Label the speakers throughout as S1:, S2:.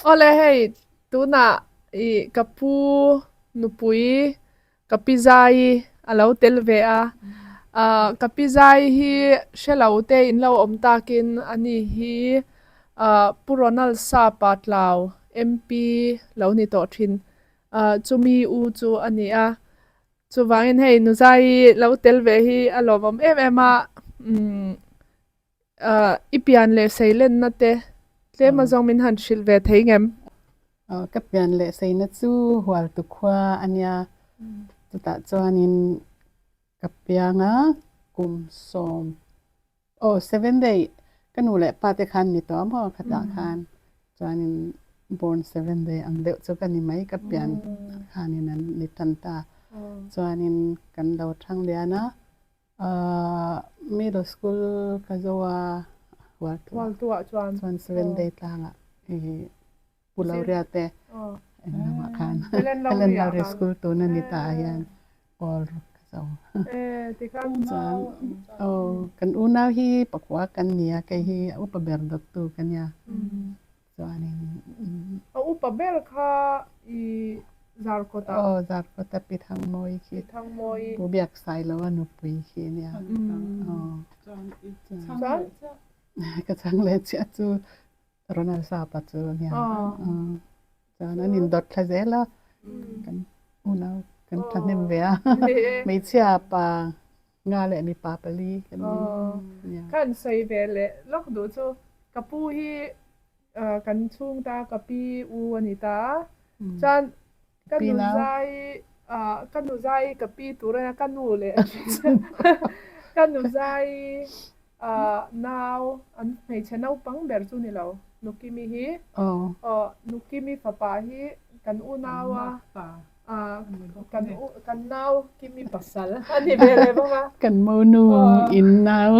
S1: Awle hei tunah i ka pu nupui ka pi zai a lo tel ve a, ah ka pi zai hi hre lo te in lo awm takin ani hi ah Pu Ronald Sapa Tlau MP lo ni tawh thin ah chumi u chu a ni a. Chuvangin hei Nuzai lo tel ve hi a lawmawm em em a, umm ah i pian leh seilenna te tlem azawng min han hrilh ve thei ngem?
S2: Aw ka pian leh seina chu Hualtu khua a nia, chutah chuanin ka piang a kum sawm Aw seven day ka nu leh pa te khan ni tawh maw khatah khan chuanin born seven day ang deuh chu ka ni mai ka pian khanin an ni tan ta chuanin kan lo thang lian a ahh middle school ka zo a Hualtuah chuan seven day tlangah ih Pu Lauria te eng lamah khan Helen Lauria school tuna ni ta ah hian pawl ruk ka zo. Chuan aw kan unau hi pakua kan ni a, kei hi a upa ber dawttu ka nia. Chuanin
S1: A upa ber kha i Zarkawt ah.
S2: Aw Zarkawt a Pi Thangmawi khi.
S1: Pi Thangmawi.
S2: Pu Biaksailo a nupui khi nia. Aw.
S1: Chuan
S2: Ka chhang leh chiah chu Ronald Sapa chu nia chuan an indawt thla zel a kan unau kan thahnem ve a hmeichhia pa nga leh mipa pali kan ni
S1: Ka han sawi ve leh lawk duh chu ka pu hi kan chhung ta ka pi u a ni ta a chuan ka nu zai ka nu zai ka pi tur a nia ka nu leh ka nu zai Nau, an hmeichhe naupang ber chu ni lo, Nukimi hi. Aw, Nukimi fapa hi kan unau a, kan kan nau Kimi pasal a ni ve leh bawk a.
S2: Kan monu in nau.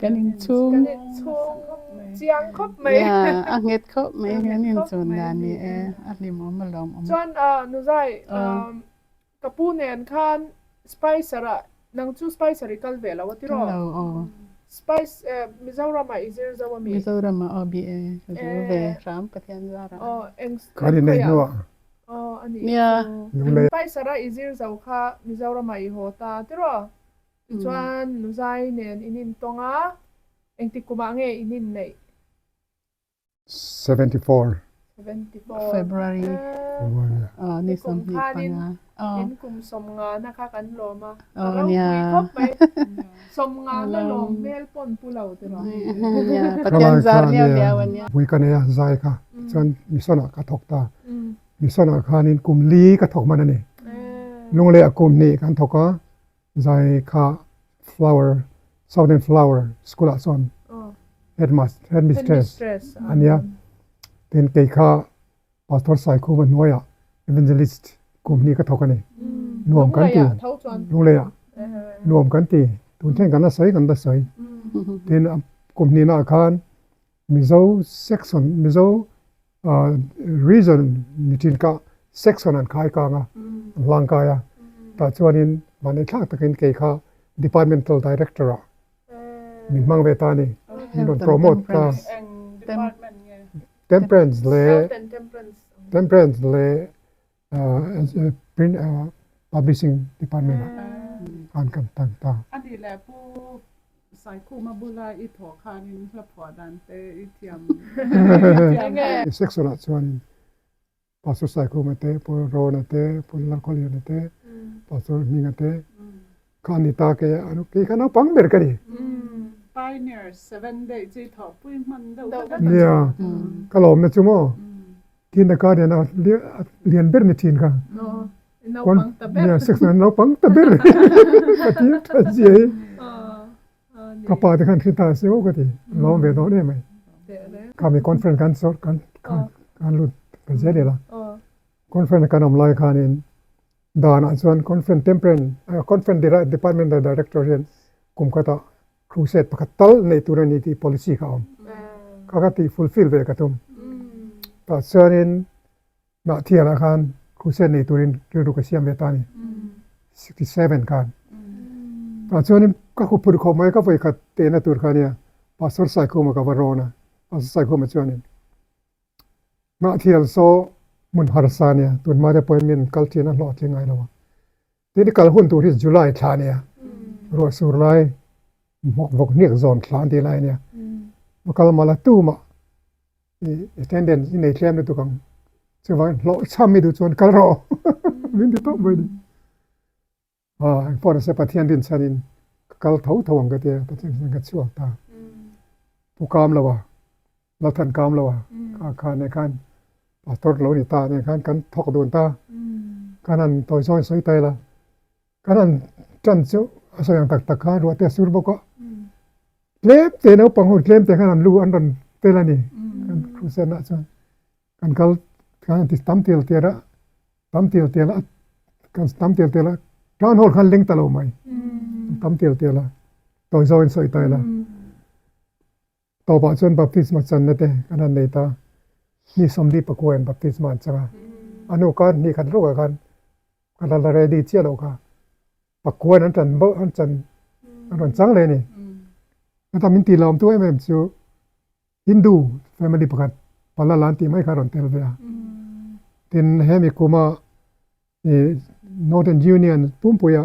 S2: Kan inchhung.
S1: Kan inchhung chiang khawp mai.
S2: Nia, a nghet khawp mai, kan inchhun dan ni e, a hlimawm alawm awm.
S1: Chuan Nuzai, Ka pu nen khan Spicer ah, nang chu Spicer i kal ve lo a tiraw?
S2: Kal lo aw.
S1: Spice eh Mizoram ah i zir zo a mi?
S2: Mizoram ah aw BA ka zir ve hram Pathian zar ah.
S1: Aw eng
S3: Kan inneih hnu ah.
S1: Aw a nih
S2: Nia.
S1: chu. Spicer a i zir zo kha Mizoram ah i haw ta a tiraw? Tichuan Nuzai nen in intawng a, engtik kum ah nge in inneih?
S3: 74.
S2: February ni 25.
S1: In kum sawmngana kha kan lawm a, a ropui khawp mai. Sawmngana lawm hmel pawn pu lo tiraw.
S2: Pathian zar liau liau a nia.
S3: Pui ka nei a, zai kha. Chuan mission ah ka thawk ta. Mission ah khanin kum li ka thawk hman a ni. Lunglei ah kum hnih kan thawk a, Zai kha Flower, Southern Flower School ah chuan headmaster, headmistress a nia. Tin kei kha Pastor Saikhuma hnuaiah Evangelist kum hnih ka thawk a ni. Nuam kan ti. Lungleiah nuam kan ti. Tun thleng kan la sawi kan la sawi. Tin kum hnihnaah khan Mizo section, Mizo Region ni thin kha section an khai kang a, an hlang kai a, tah chuanin mahni thlak takin kei kha departmental director ah min hmang ve ta a ni, min rawn promote ta. Temperance leh Temperance leh Print Publishing department ah khan kan tang ta.
S4: Saikhuma bula i thawh khanin hla phuah dan te i thiam
S3: Section ah chuanin Pastor Saikhuma te, Pu Rona te, Pu Lalkhawliana te, Pastor Hminga te kha an ni ta kei a, kei kha naupang ber ka ni.
S4: Pioneer seven day chu i thawhpui hman deuh vek a.
S3: Nia, ka lawmna chu maw. Kindergarten a lian ber ni thin kha.
S1: Naupang ta ber.
S3: Nia, section ah naupang ta ber ka ti tha zia hi. Ka pa te khan hre ta se aw ka ti. Lawm ve dawn em mai. Kha mi conference kan sawr kan kan lut ka zel ila. Conference kan awm lai khanin danah chuan conference temperance conference department director hian kum khatah Crusade pakhat tal nei tur a ni tih policy kha a awm. Kha ka tih fulfill ve ka tum. Tah chuanin Nahthialah khan crusade nei turin rilru ka siam ve ta a ni. 67 khan. Tah chuanin ka hu phur khawp mai ka vawikhat tehna tur kha nia Pastor Saikhuma ka va rawn a. Pastor Saikhuma chuanin. Hnahthial saw hmun harsa a nia, tunhma te pawhin min kal thin a hlawhtling ngai lo a. Tin i kal hun tur hi July thla a nia, ruah sur lai hmawk vawk hniak zawn thla an tih lai a nia. Va kal mah la tumah i attendance i nei tlem lutuk ang, chuvangin hlawhchham i duh chuan kal rawh min ti tawp mai a ni. Aw engpawh nise Pathian rinchhanin ka kal tho tho ang ka tia Pathian rinchhanin ka chhuak ta. Pu kam lo a, Lalthan kam lo a, kha kha nen khan pastor lo ni ta nen khan kan thawk dun ta. Kan han tawi sawi sawi ta ila, kan han tan chu a sawi ang tak tak khan ruah te a sur bawk a. Tlem te naupang ho tlem te khan an lu an rawn tel a ni kan crusade ah chuan. Kan kal kan ti tam tial tial a, tam tial tial a, kan tam tial tial a, town hall khan leng ta lo mai. Tam tial tial a, tawi zawin sawi ta ila. Tawpah chuan baptisma channa te kan han nei ta. Ni sawmli pakua in baptisma an chang a. A hnu kar hnih khat rawkah khan ka la la ready chiah loh kha. Pakuan an chan bauh an chan an rawn chang leh a ni. Chutah min tih lawmtu em em chu Hindu family pakhat Palala an tih mai kha a rawn tel ve a. Tin, hemi kuma ih Northern Union pumpuia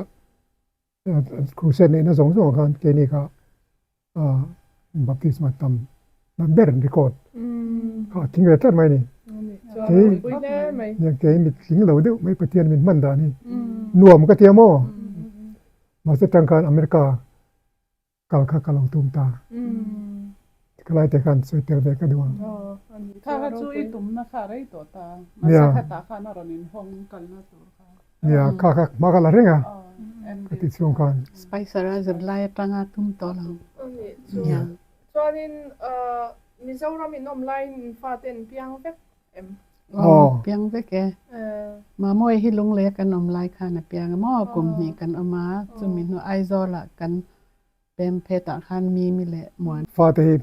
S3: crusade neihna zawng zawngah khan keini kha ah baptisma tam na ber record kha a tling ve tlat mai a ni. Kei kei mit tling lo deuh mai Pathian min hman dan hi nuam ka tia maw? Mahse tangkhan America kal kha ka lo tum ta. Ka lai te khan sawi tel ve ka duh ang.
S4: Kha kha chu i tumna kha rei tawh ta. Mahse khatah khan a rawn inhawng kalna tur kha.
S3: Nia, kha kha hma ka la reng a, ka ti chhung khan.
S2: Spicer a zirlai atanga tum tawh lo.
S1: Anih chu. Chuanin Mizoram in awm laiin in fate an piang vek em?
S2: Aw, piang vek e. Mamawi hi Lunglei kan awm lai khan a piang a maw? Kum hnih kan awm a, chumi hnu Aizawlah kan pem phetah khan Mimi leh Muan.
S3: Fate hi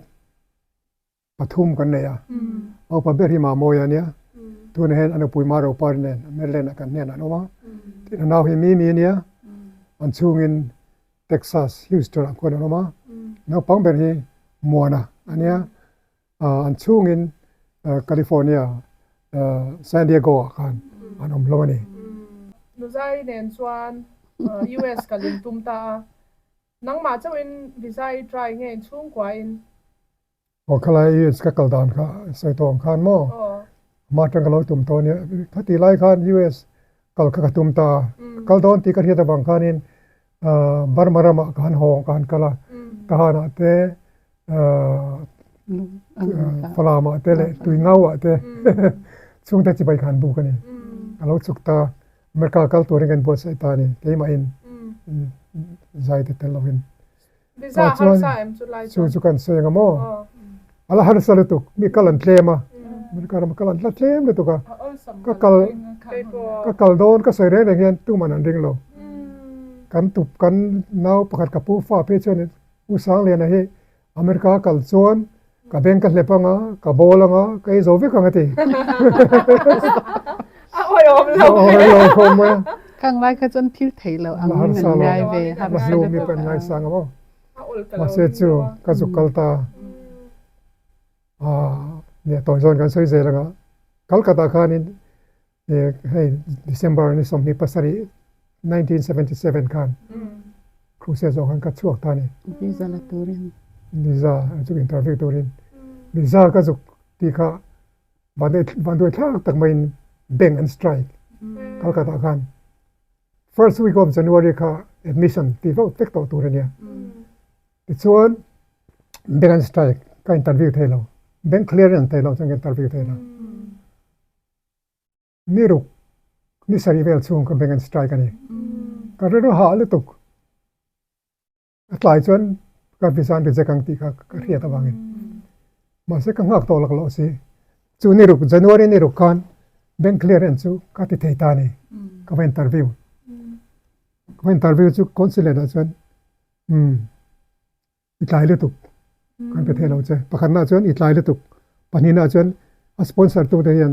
S3: pathum kan nei a, upa ber hi Mamawi a nia, tunah hian a nupui Maropar nen Maryland ah kan hnenah an awm a, tin a nau hi Mimi a nia, an chhungin Texas, Houston ah khuan an awm a, naupang ber hi Muana a nia. An chhungin California, San Diego ah khan an awm hlawm a ni.
S1: Nuzai nen chuan US kal in tum ta a, nangmah chauhin visa i try nge in chhungkuain?
S3: Aw khalai US ka kal dan kha sawi tawh ang khan maw? Hma atang ka lo tum tawh a nia. Khati lai khan US kal kha ka tum ta a, kal dawn tih ka hriat avang khanin Burma ramah ka han hawng ka han kal a, Tahanah te Falamah te leh Tuingauah te chhungte chibai kha an buk a ni. A lo chuk ta, America kal turin kan buatsaih ta a ni, keimahin zai te tel lovin.
S1: Visa harsa em chu lai
S3: chuan? Chu chu kan sawi ang a maw? A la harsa lutuk, mi kal an tlem a, America rama kal an la tlem lutuk a, ka kal ka kal dawn ka sawi reng reng hian tuman an ring lo. Kan tup kan nau pakhat ka pu fa phei chuan U Sangliana hi America a kal chuan ka beng ka hlep ang a, ka bawl ang a, ka ei zo vek ang a ti.
S1: A awihawm lo.
S3: A awihawm mai a.
S2: Khang lai kha chuan thil theih loh ang in an ngai ve.
S3: Harsa lo. Mi pawh an ngaisang a maw. Mahse chu ka zuk kal ta. Nia tawi zawn kan sawi zel ang a. Kolkata khanin hei December ni 27 1977 khan crusade zawng khan ka chhuak ta a ni.
S2: Visa la turin.
S3: Visa zuk interview turin. Visa ka zuk tih kha vanduai thlak tak maiin bank an strike Kolkata khan. First week of January kha admission tih vek vek tawh tur a nia. Tichuan bank an strike ka interview thei lo. Bank clearance thei lo chuan ka interview thei lo. Ni ruk, ni sarih vel chhung ka bank an strike a ni. Ka rilru hah lutuk. A tlai chuan ka visa an reject ang tih kha ka hriat avangin. Mahse ka nghak tawh lak loh si. Chu ni ruk, January ni ruk khan bank clearance chu ka ti thei ta a ni. Ka va interview. Ka va interview chu consulate ah chuan umm i tlai lutuk kan pe thei lo che. Pakhatna chuan i tlai lutuk, pahnihna chuan a sponsor tute hian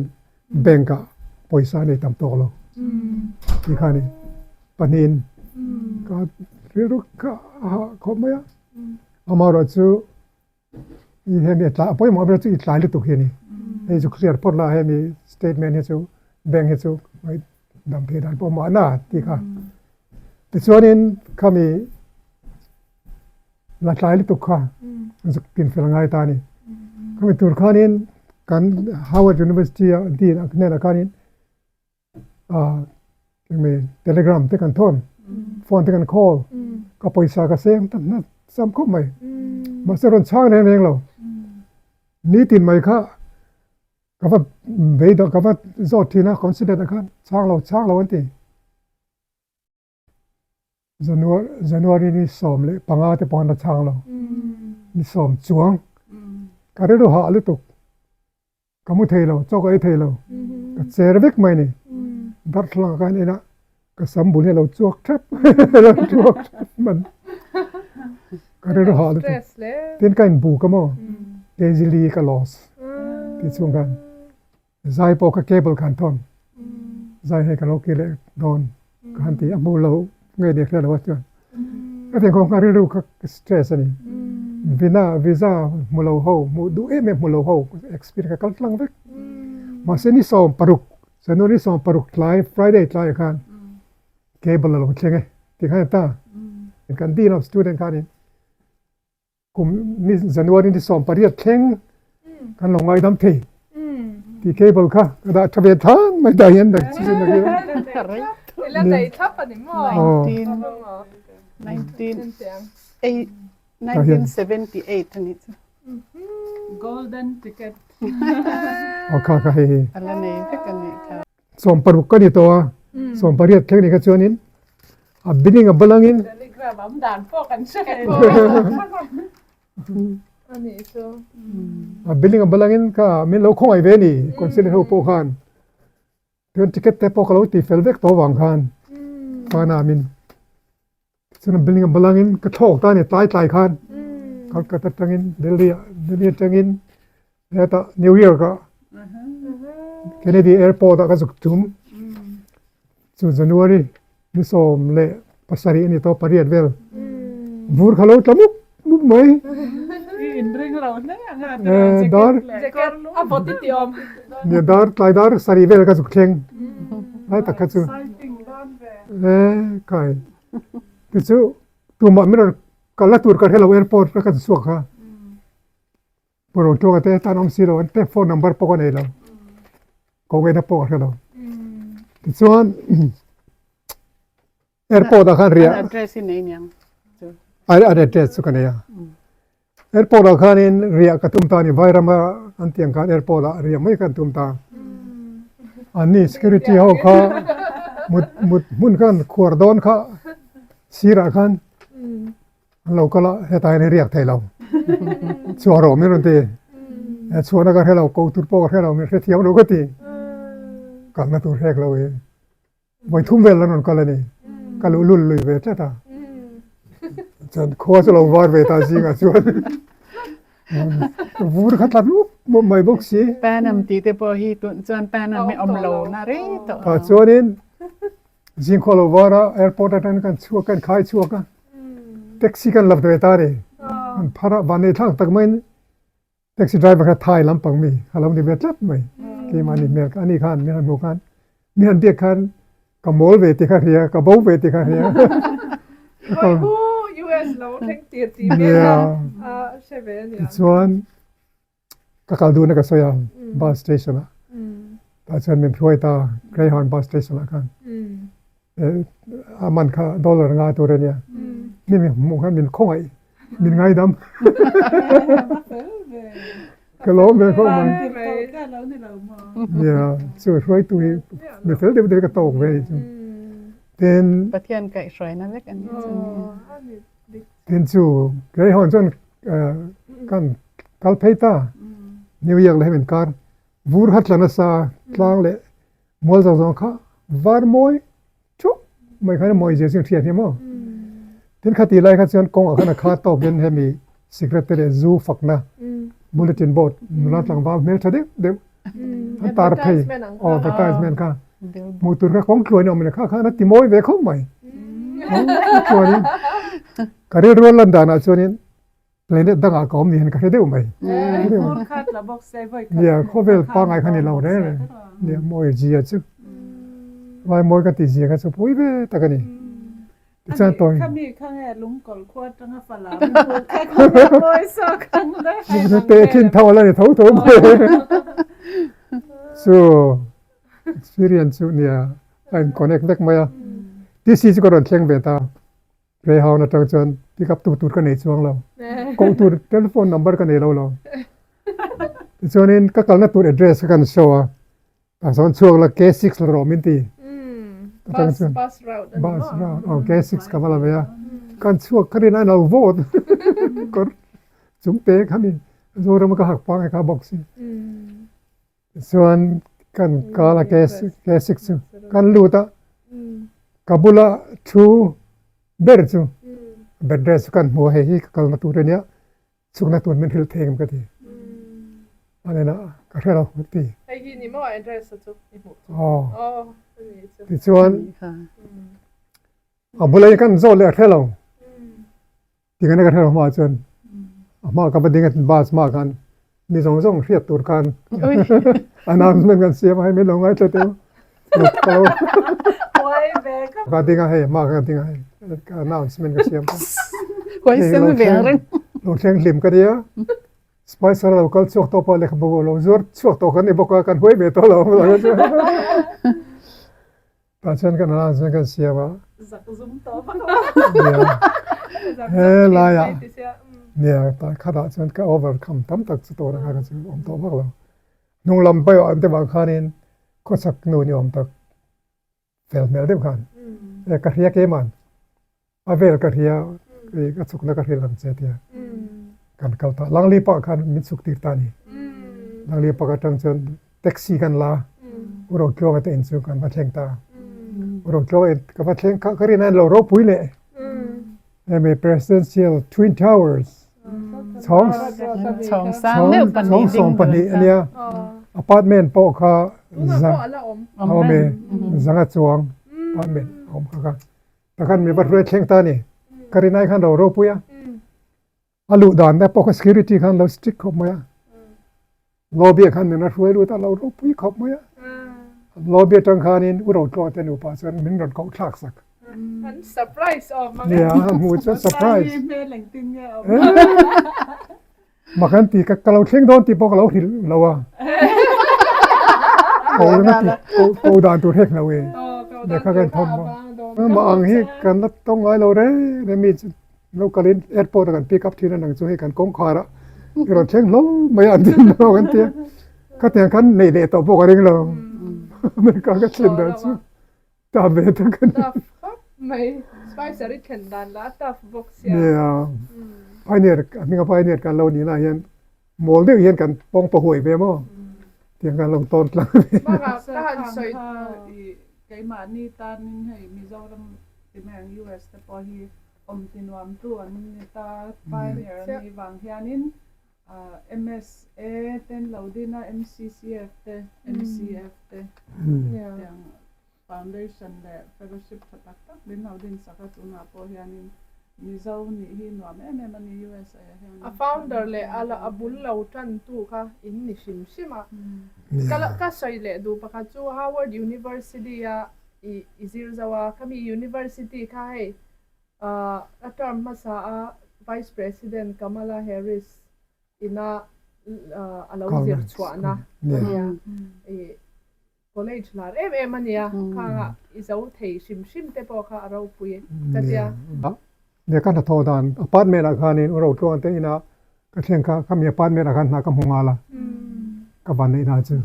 S3: bank ah pawisa a nei tam tawk lo tih kha a ni. Pahnihin ka rilru kha a hah khawp mai a, amaherawhchu i hemi a tlai a pawimawh ber chu i tlai lutuk hi a ni. Hei chu clear phawt la hemi statement hi chu bank hi chu dam thei dan pawh mahna tih kha. Tichuanin khami la tlai lutuk kha zuk tin fel ngai ta a ni. Khami tur khanin kan Howard University a dean a hnenah khanin enge telegram te kan thawn phone te kan call ka pawisa ka seng ta hna sam khawp mai mahse rawn chhang reng reng lo nitin mai kha ka va beidawh ka va zawt thin a consulate ah khan chhang lo chhang lo an ti. January ni 15 te pawh an la chhang lo ni sawm chuang ka rilru hah lutuk. Ka mu thei lo, chaw ka ei thei lo, ka cher vek mai ni. Darthlalang ah khan en a, ka sam bul hi a lo chuak thap, a lo chuak thap man. Ka rilru hah lutuk. Tin ka inbuk a maw, kg li ka loss tih chhung khan zai pawh ka cable khan thawn, zai hei ka lo kir leh dawn ka han ti a, hmu lo nge ni hre lo a chuan. Ka ti nghawng kha rilru kha ka stress a ni. Vina visa hmu lo ho, hmuh duh em em hmu lo ho experience kha kal tlang vek. Mahse ni 16, January 16 tlai Friday tlai ah khan cable a lo thleng e ti khan a ta. Kan dean of student khanin Kum ni January ni 18 thleng kan lo ngaidam thei ti cable kha ka dah tha ve than mai ta hian dak chi na hi.
S1: Ila dai thlap ani maw?
S2: 1978 ani chu.
S4: Golden ticket.
S3: Aw kha kha hei hei.
S2: Ala nei vek ani kha.
S3: 60 ka ni tawh a, 18 thleng ni kha chuanin a billing a balangin a billing a balangin kha min lo khawngaih ve a ni consulate ho pawh khan chuan ticket te pawh ka lo ti fel vek tawh avang khan pana min chuan a billing a balangin ka thlawk ta a ni tlai tlai khan Kolkata atangin Delhi ah Delhi atangin Hetah New York ah Kennedy Airport ah ka zuk tum. Chu January ni 17 a ni tawh pariat vel. Vur kha lo tla mup mup mai. Dar nia dar tlai dar sarih vel ka zuk thleng. Lai tak kha chu. Kai. Tichu tumah min rawn kal na tur ka hre lo airport ka chhuak kha. Pawh tluanga te tan awm si lo an te phone number pawh ka nei lo ko ngeina pawh ka hre lo tichuan airport ah khan riah
S2: an address i nei niang
S3: chu an address chu ka nei a airport ah khanin riah ka tum ta ni vairama an tiang khan airport ah riah mai kan tum ta an ni security ho kha mut mut hmun khan khuar dawn kha sirah khan An lo kal a, hetah hian i riak thei lo. Chhuah rawh min rawn ti. Chhuahna ka hre lo, ko tur pawh ka hre lo, min hrethiam lo ka ti. Kalna tur hrek lo i. Vawi thum vel an rawn kal a ni. Ka luh lul lui ve tlat a. Chuan khua chu lo var ve ta zingah chuan. Vur kha tlat mup mup mai bawk si.
S2: Panam tih te pawh hi tun chuan Panam hi awm lo na rei tawh.
S3: Tah chuanin Zingkhua lo var a, airport atang kan chhuak kan khai chhuak a, taxi kan la ve ta a ni. Kan phar a, van nei thlak tak maiin taxi driver kha Thai lampang mi a lo ni ve tlat mai. Keimahni hmel kha ani khan mi han hmuh khan mi han biak khan ka mawl ve tih kha hria, ka bo ve tih kha hria. Tichuan Ka kal duhna ka sawi a bus station ah tah chuan min hruai ta Greyhound bus station ah khan a man kha dollar nga tur a nia mi min hmuh khan min khawngaih min ngaidam ka lawm ve khawp mai nia chu hruaitu hi mi fel deuh deuh ka tawk ve a nih chu tin
S2: Pathian kaihhruaina vek a nih chu
S3: Tin chu Greyhound chuan kan kal phei ta New York leh hemi inkar vur kha tla nasa tlang leh mual zawng zawng kha var mawi thup mai khan a mawi zia chu hriat hi maw tin khati lai kha chuan kawngah khan a kha tawkin hemi cigarette te leh zu fakna bulletin board nula tlangval hmeltha deuh deuh an tar phei aw advertisement kha hmuh tur kha kawng tluain a awm leh kha khan a ti mawi ve khawp mai kawng tluain ka rilru a lan danah chuanin. Planet dangah ka awm niin ka hre deuh mai. Nia, khawvel pangngai kha ni lo reng reng. Nia, mawi zia chu. Vai mawi ka tih zia kha chu pui ve tak a ni. Tichuan tawi. Tehkhin tho a la ni tho tho mai. Chu experience chu nia, a in connect vek mai a. TC chu ka rawn thleng ve ta. Greyhound atang chuan pick up tu tur ka nei chuang lo. Koh tur telephone number ka nei lo lo. Tichuanin ka kalna tur address ka kan show a. Tah chuan chhuak la K6 la rawh min ti. Atang chuan
S1: bus route ani
S3: bus route aw K6 ka va la ve a. Kan chhuak kha rin a lo vote kawr chung te kha mi Zoram ka hak pangai kha bawk si. Tichuan kan kal a K6 chu kan lut a, ka bula thu ber chu address chu kan hmu a, hei hi ka kalna tur ania chhukna tur min hrilh thei em ka ti. A nena ka hre lo ka ti.
S1: Hei hi ni maw address chu i hmuh chu.
S3: Aw. Tichuan a bula hi kan zawh leh a hre lo. Tingana ka hre hma chuan a hma ka va ding a bus hma khan mi zawng zawng hriat tur khan announcement kan siam a hei min lo ngaithla teu ka ding a hei hma ka ding a hei ka announcement ka siam lo thleng hlim ka nia Spicer lo kal chhuak tawh pawh lehkhabu lo zuar chhuak tawh kan ni bawk a kan huai ve tawh lo Tah chuan kan announcement kan siam a.
S4: Zak zum tawh vak
S3: lo. He laiah nia tah khatah chuan ka overcome tam tak chu tawh reng a ka chu awm tawh vak lo. Hnung lam pawh an te vang khanin khawchhak nu ni awm tak fel hmel deuh khan e ka hria keimah a vel ka hria ka chhukna ka hrilh ang che tia kan kal ta Langli Park khan min chhuk tir ta a ni. Langli Park atang chuan taxi kan la u Rotluanga te in chu kan va thleng ta. U Rotluanga in ka va thleng kha ka rin a lo ropui leh hemi Presidential Twin Towers chhawng
S2: chhawng sang deuh pahnih
S3: chhawng sawm pahnih a nia apartment pawh kha a awm e zanga chuang apartment a awm kha kha. Takhan mi va hruai thleng ta a ni. Ka rinai khan lo ropui a. A luh dan te pawh kha security khan lo strict khawp mai a. Lobby ah khan min ra hruai lut a, lo ropui khawp mai a. Lobby atang khanin u Rotluang te nupa chuan min rawn koh thlak sak.
S1: An surprise awm ang e.
S3: Nia, a hmuh chuan surprise. Mak an ti, ka lo thleng dawn tih pawh ka lo hrilh lo a. Ko na ti, ko dan tur hek lo e. Lehkha kan thawm bawk. Mah ang hi kan la tawng ngai lo reng reng mi chu local in airport a kan pick up thin a nang chu hei kan kawngkhar a i rawn thleng hlawm mai a an ti lo kan tia. Khatiang khan neih leh tawh pawh ka ring lo. America ka thlen dan chu tough ve tak a ni.
S1: Tough khawp mai. Spicer i thlen dan lah a tough bawk sia.
S3: Nia. Pioneer a hminga pioneer kan lo nih na hian mawl deuh hian kan pawng paw huai ve maw. Tiang kan lo tawn tlang ve.
S1: Bakah ka han sawi
S4: Keimahni tanin hei Mizoram ti mai ang US te pawh hi awm ti nuam tu an ni ta pioneer an nih vang hianin MSA ten lo din a, MCCF te, MCF te tiang foundation leh fellowship tha tak tak min lo din sak a, tunah pawh hianin Mizo nih hi nuam em em a ni USA ah hian.
S1: A founder leh a a bul lo tan tu kha in ni hrim hrim a. Ka la ka sawi leh duh pakhat chu Howard University a i i zir zo a, khami university kha hei A term hmasa a Vice President Kamala Harris ina a lo zir chhuahna a nia. I college lar em em a nia. Khanga i zo thei hrim hrim te pawh kha a ropui ka tia.
S3: Nia ka hnathawh dan apartment ah khanin u Rotluang te inah ka thleng kha khami apartment ah khan hna ka hmu nghal a. Ka van neih na chu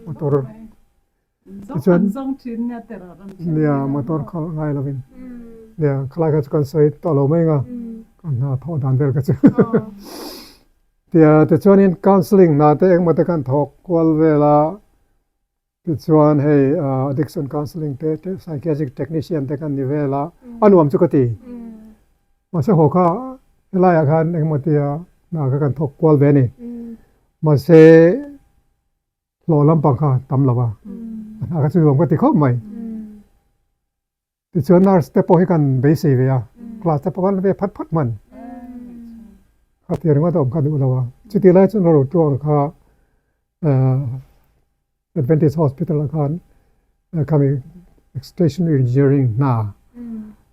S3: motor Tichuan nia motor kha ngai lovin nia khalai kha chu kan sawi tawh lo mai anga kan hna thawh dan vel kha chu tia tichuanin counselling hna te engemaw te kan thawk kual vel a tichuan hei addiction counselling te te psychiatric technician te kan ni vel a a nuam chu ka ti mahse haw kha helaiah khan engemaw tia hna kha kan thawk kual ve a ni mahse. Hlawh lampang kha tam lo a, a hna kha chu nuam ka ti khawp mai. Tichuan nurse te pawh hi kan beisei ve a, class te pawh kan la ve phat phat hman. Khatia ringawt a awm kha duh lo a. Chutih lai chuan ro tuang kha Adventist Hospital ah khan khami stationary engineering hna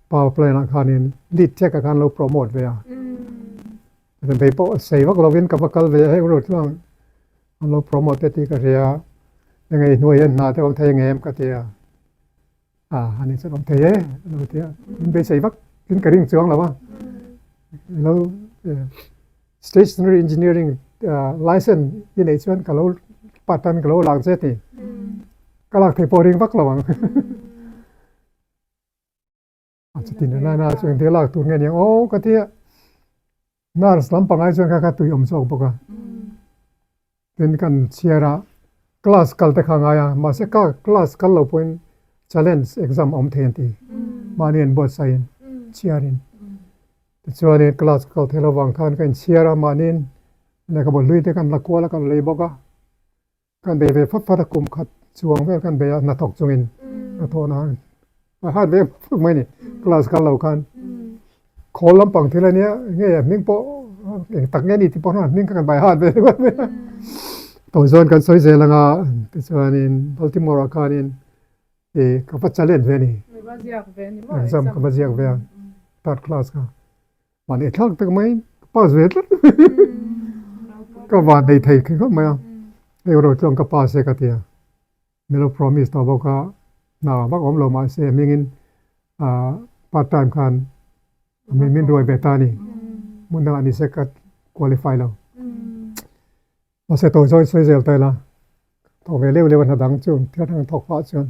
S3: power plant ah khanin lead tech ah khan lo promote ve a. Bei pawh sei vak lovin ka va kal ve a hei ro tuang an lo promote te tih ka hria a. Engei hnuai hian hna te awm thei ang em ka ti a. A ani chuan awm thei e a lo ti a, min beisei vak in ka ring chuang lo a, lo stationary engineering license i neih chuan ka lo part time ka lo lak che ti, ka lak thei pawh ring vak lo ang. A chutin a nana chu engtia lak tur nge niang aw ka ti a, nurse lampang ai chuan kha kha tui awm zawk bawk a. Tin kan chhiar a, class kal te kha ngai a, mahse ka class kal lo pawhin challenge exam a awm thei an ti, mahni an buatsaihin chhiarin. Tichuanin class ka kal thei lo vang khan ka inchhiar a, mahniin lehkhabu hlui te kan la kual a, kan lei bawk a, kan bei ve fat fat a, kum khat chuang vel kan bei a hnathawk chungin hnathawhna a hat ve fak mai a ni, class kal lo khan. Khawl lampang thil a nia, nge a hming pawh eng tak nge ni tih pawh hna hming kha kan bai hat ve ringawt mai a. Tawng zawn kan sawi zel anga tichuanin Baltimore ah khanin ih ka va challenge ve a ni. Exam ka va ziak ve a third class kha. Mahni thlak tak mai ka pass ve tlat ka van nei thei khawp mai a. Hei erawh chuan ka pass e ka ti a. Min lo promise tawh bawk a, hna vak awm lo mahse hmingin part time khan min ruai ve ta a ni. Hmun dangah ni se ka qualify lo. Mahse tawi zawi sawi zel ta ila, thawk ve leuh leuh a hna dang chu thil hrang thawk pah chuan.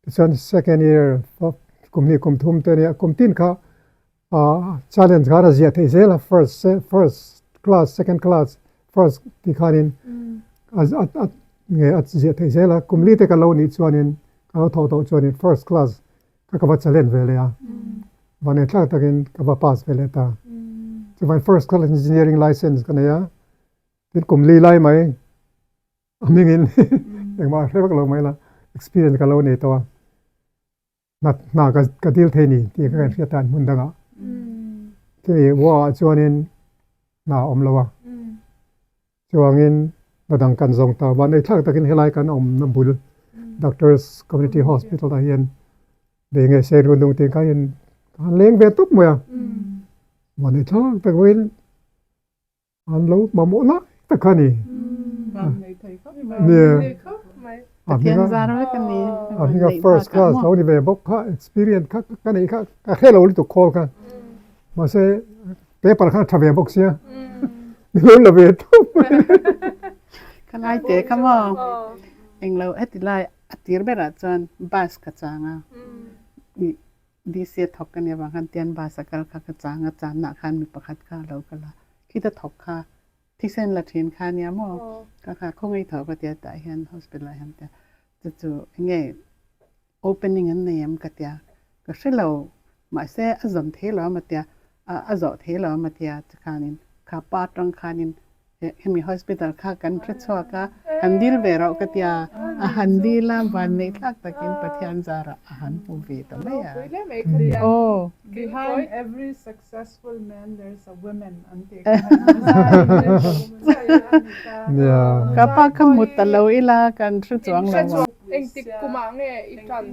S3: Tichuan second year kum hnih kum thum te ania, kum tin kha challenge khan a ziah theih zel a, first first class second class first tih khanin a a nge a ziah theih zel a, kum li te ka lo nih chuanin ka lo thawh tawh chuanin first class kha ka va challenge ve leh a, vaneh thlak takin ka va pass ve leh ta. Chuvangin first class engineering license ka nei a, tin kum li lai mai a hmingin engmah hre vak lo mai la experience ka lo nei tawh a. Hna hna ka ka dil thei ni tih kha kan hriat a hmun dangah. Chumi Goa ah chuanin hna a awm lo a. Chuangin hna dang kan zawng ta. Vanei thlak takin helai kan awmna bul Doctors Community Hospital ah hian bei nge sei run lung tih kha hian ka han leng ve tawp mai a. Vanei thlak tak pawhin An lo mamawh lai tak kha ni.
S2: A hminga
S3: a hminga first class lo ni ve bawk kha experience kha ka neih kha ka hre lo lutuk khawl kha mahse paper khan a tha ve bawk sia ni lo la ve tawp mai.
S2: Ka lai te kha maw englo heti lai a tir berah chuan bus ka chang a DC a thawk ka nih avang khan tian bus a kal kha ka chang a, channa khan mi pakhat kha a lo kal a, khita thawk kha thisen la thin kha ania maw ka kha khawngaih thaw ka tia tah hian hospital ah hian tia chu chu enge opening an nei em ka tia ka hre lo mahse a zawm thei lo a tia a zawh thei lo a tia chukhanin kha pa atang khanin Hemi hospital kha kan hre chhuak a, han dil ve rauh ka tia, a han dil a, van neih thlak takin Pathian zarah a han hmu ve ta mai a.
S4: Aw. Behind every successful man there is a woman an tih kha.
S2: Ka pa kha hmu ta lo ila kan hre chuang lo ang.
S1: Engtik kumah nge i tan?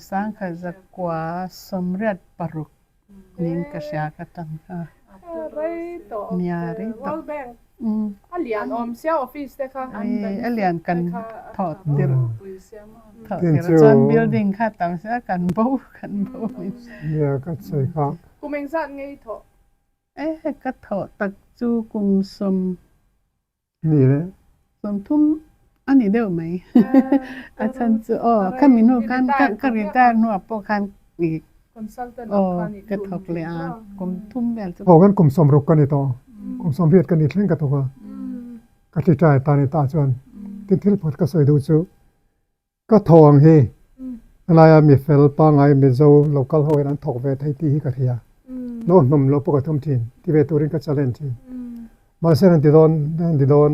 S2: Sangkhat zakua sawmriat paruk. Nin ka hria ka tan kha.
S1: Rei tawh.
S2: Nia rei tawh.
S1: World Bank a lian awm sia office te kha.
S2: A lian kan thawh tirh thawh tirh chuan building kha tam sia kan bo kan bo.
S3: Nia ka sawi kha.
S1: Kum engzat nge i thawh?
S2: E ka thawh tak chu kum sawm.
S3: Ni le.
S2: Sawmthum a ni deuh mai. A chhan chu aw kha mi hnu khan ka retire hnuah pawh khan aw ka thawk leh a kum thum vel chu.
S3: Aw kan kum sawmruk ka ni tawh. Kum sawmriat ka ni thleng ka thawk a. Ka retire ta ni ta chuan tin thil pakhat ka sawi duh chu ka thaw ang hi helaia mi fel pangngai Mizo local ho hian an thawk ve thei tih hi ka hria. Lo hnawm loh pawh ka tum thin ti ve turin ka challenge thin. Mahse an ti dawn an ti dawn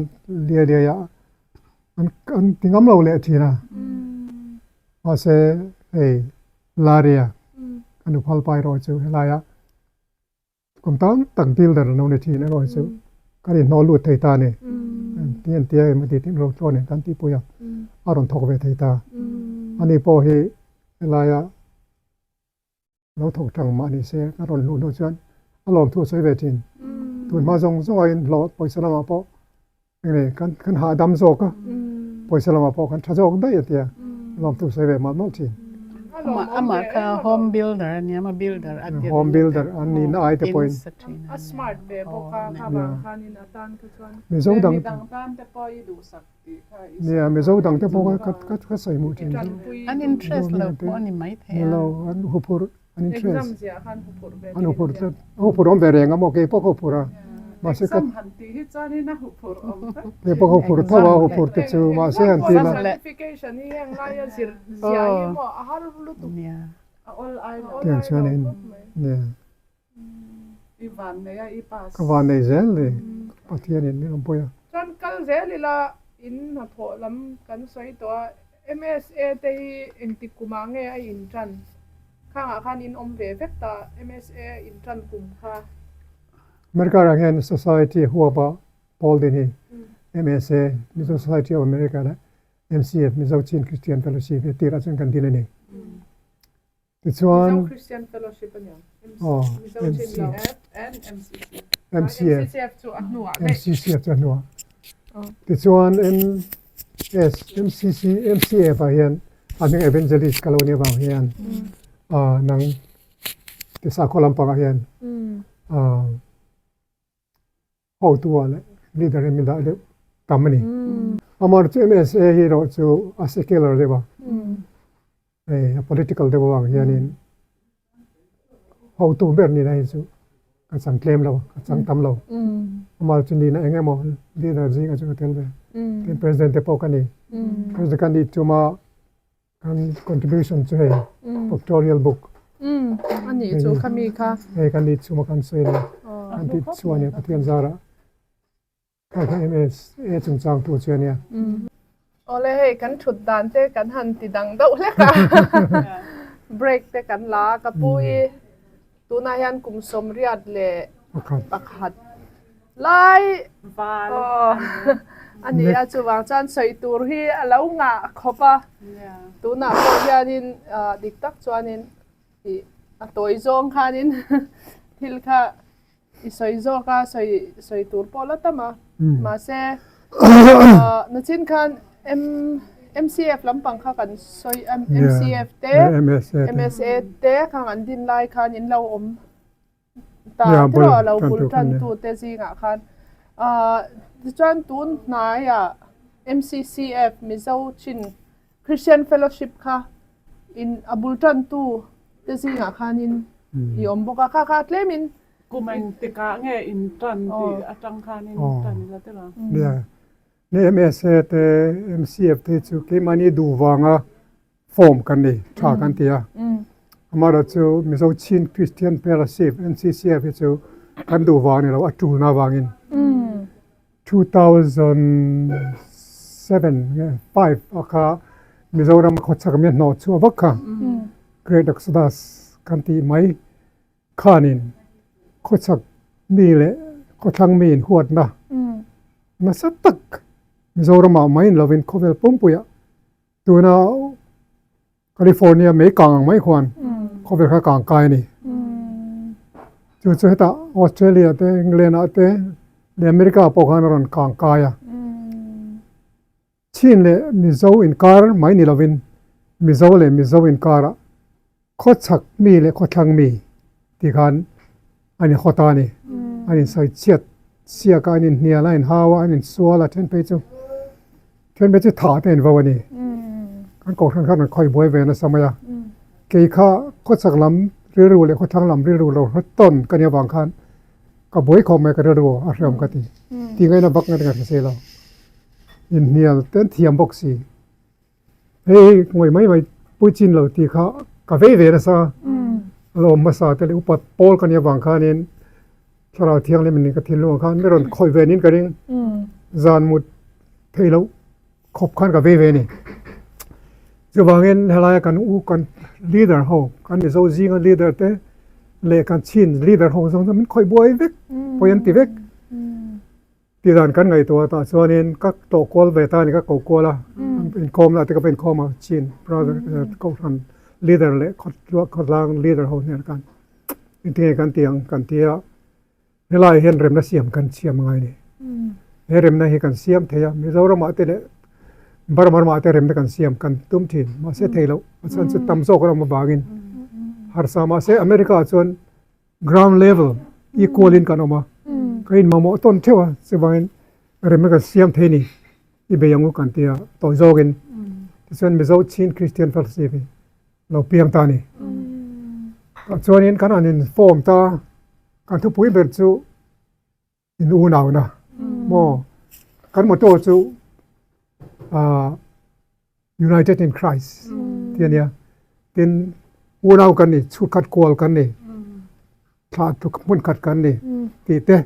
S3: liai liai a an an ti ngam lo leh thin a. Mahse hei Laria ka nuphal pai erawh chu helaia. Kum tam tak builder an lo ni thin erawh hi chu kan inhnawh lut thei ta a ni. Ti an tia em ti tin ro chuan in kan tihpui a, a rawn thawk ve thei ta. Ani pawh hi helaia lo thawk tang mah ni se ka rawn hluh hnu chuan a lawmthu a sawi ve thin. Tun hma zawng zawng aiin hlawh pawisa lamah pawh enge kan kan hahdam zawk a, pawisa lamah pawh kan tha zawk daih a tia lawmthu sawi ve mah mah thin.
S2: Amah amah kha home builder a nia maw builder a tirh
S3: Home builder an nihna ai te pawhin.
S1: A smart ve bawk a kha vang khanin a tan kha chuan.
S3: Mizo dang
S4: Midang tan te pawh i duhsak tih kha i
S3: Nia Mizo dang te pawh kha ka ka sawi hmuh thin chu.
S2: An interest lo pawh a ni maithei a.
S3: Ni lo an huphurh An interest.
S1: Exam ziah khan huphurh ve
S3: An huphurh tlat. A huphurh awm ve reng a maw? Kei pawh ka huphurh a. Mahse ka.
S4: Exam han tih hi chuanin a huphurh awm vek.
S3: Kei pawh ka huphurh tho a, huphurh te chu. Mahse han ti ila.
S1: Certification hi heng laia zir ziah hi maw a har lutuk.
S4: A awl ai lo.
S3: Tiang chuanin nia.
S4: I van nei a i pass.
S3: Ka van nei zel ni. Pathianin min awm pawih a.
S1: Chuan kal zel ila in hnathawh lam kan sawi tawh a. MSA te hi engtik kumah nge a intan? Khangah khan in awm ve vek ta MSA intan kum kha.
S3: America ah hian Society huapa pawl din hi MSA, Mizo Society of America leh MCF, Mizo Chin Christian Fellowship hi tirah chuan kan din a ni. Tichuan
S1: Mizo Christian Fellowship a niang.
S3: Aw,
S1: Mizo Chin
S3: MC.
S4: and MCC.
S3: MCF.
S1: MCCF chu a hnuah daih.
S3: MCCF chu a hnuah. Tichuan MS, MCC, MCF ah hian a hming Evangelist ka lo nih avang hian ah nang tisakhaw lampangah hian ah hotu ah leh leader in min dah deuh tam a ni. Amah chu MSA hi erawh chu a secular deuh a, hei a political deuh avang hianin hotu ber nihna hi chu ka chang tlem lo, ka chang tam lo. Amah chu nihna eng emaw leader zingah chu ka tel ve. Tin president te pawh ka ni. President ka nih chuma Kan contribution chu hei pictorial book.
S1: A nih chu kha mi kha.
S3: Hei kan nih chhuma kan sawi a ni. Kan tih chuan nia Pathian zara kha kha MSA chungchang tu chu a nia.
S1: Awle hei kan thut dan te kan han ti dang deuh hlek a. Break te kan la a ka pu hi tunah hian kum sawmriat leh pakhat Lai a ni a, chuvang chuan sawi tur hi a lo ngah khawp a, tunah pawh hianin dik tak chuanin ih a tawi zawng khanin thil kha i sawi zawk a, sawi sawi tur pawh la tam a, mahse nachin khan MCF lampang kha kan sawi MCF te MSA te khang an din lai khan in lo awm. Ta tiraw a lo bul tan tu te zingah khan ahh tichuan tun hnaiah MCCF Mizo Chin Christian Fellowship kha in a bul tan tu te zingah khanin i awm bawk a kha kha tlemin
S4: Kum engtikah nge in tan tih atang khanin tan ila tiraw?
S3: Nia, ni MSA te MCF te chu keimahni duh vanga form kan nei tha kan ti a. Amaherawh chu Mizo Chin Christian Fellowship, MCCF, hi chu kan duh vang a ni lo, a tulna avangin 2007 nge 5 a kha Mizoram khawchhak mi hnawh chhuah vak kha Great Exodus kan tih mai khanin khawchhak mi leh khawthlang mi inhuatna nasa tak Mizoramah mai lovin khawvel pumpuiah Tuna California mei kang ang mai khuan khawvel kha kang kai a ni. Chu chu hetah Australia te England ah te leh America pawh khan a rawn kang kai a. Chin leh Mizo inkar mai ni lovin Mizo leh Mizo inkarah khawchhak mi leh khawthlang mi tih khan an inhaw ta a ni. An insawi chhiat siak a, an inhnial a, an inhau a, an insual a, then phei chu then phei chu thah te an vo a ni. Kan kohhran khan an khawi buai ve nasa mai a. Kei kha khawchhak lam rilru leh khawthlang lam rilru lo hre tawn ka nih avang khan ka buai khawp mai ka rilru a hreawm ka ti. Tih ngaihna vak ngat ka hre si lo. Inhnial te an thiam bawk si. Hei ngawi mai mai pui chin lo tih kha ka vei ve nasa a lo awm hmasa te leh upa pawl ka nih avang khanin thlarau thianghlim in ka thinlung ang khan mi rawn khawih ve niin ka ring zan mut theih loh khawp khan ka vei ve a ni. Chuvangin helaia kan u kan leader ho kan Mizo zinga leader te. leh kan Chin leader ho zawng zawng min khawih buai vek, pawi an ti vek. Tih dan kan ngaihtuah tah chuanin ka tawh kual ve ta a ni, ka ko kual a, inkhawm lah te ka va inkhawm a, Chin brother kohhran leader leh khawtlang leader ho hnen khan engtinge kan ti ang kan ti a, helaiah hian remna siam kan siam angai a ni. He remna hi kan siam thei a, Mizoramah te leh Burma ramah te remna kan siam kan tum thin, mahse thei loh a chhan chu tam zawk an awm avangin harsa mahse America ah chuan Ground level equal in kan awm a, ka in mamawh tawn theuh a, chuvangin remna kan siam thei ni i bei ang u kan ti a, tawi zawkin tichuan Mizo Chin Christian Fellowship hi lo piang ta a ni. Tah chuanin kan han in form ta, kan thupui ber chu in unauna maw kan motto chu ah United in Christ tih a nia tin unau kan ni chhut khat kual kan ni thlah tuk hmun khat kan ni tih te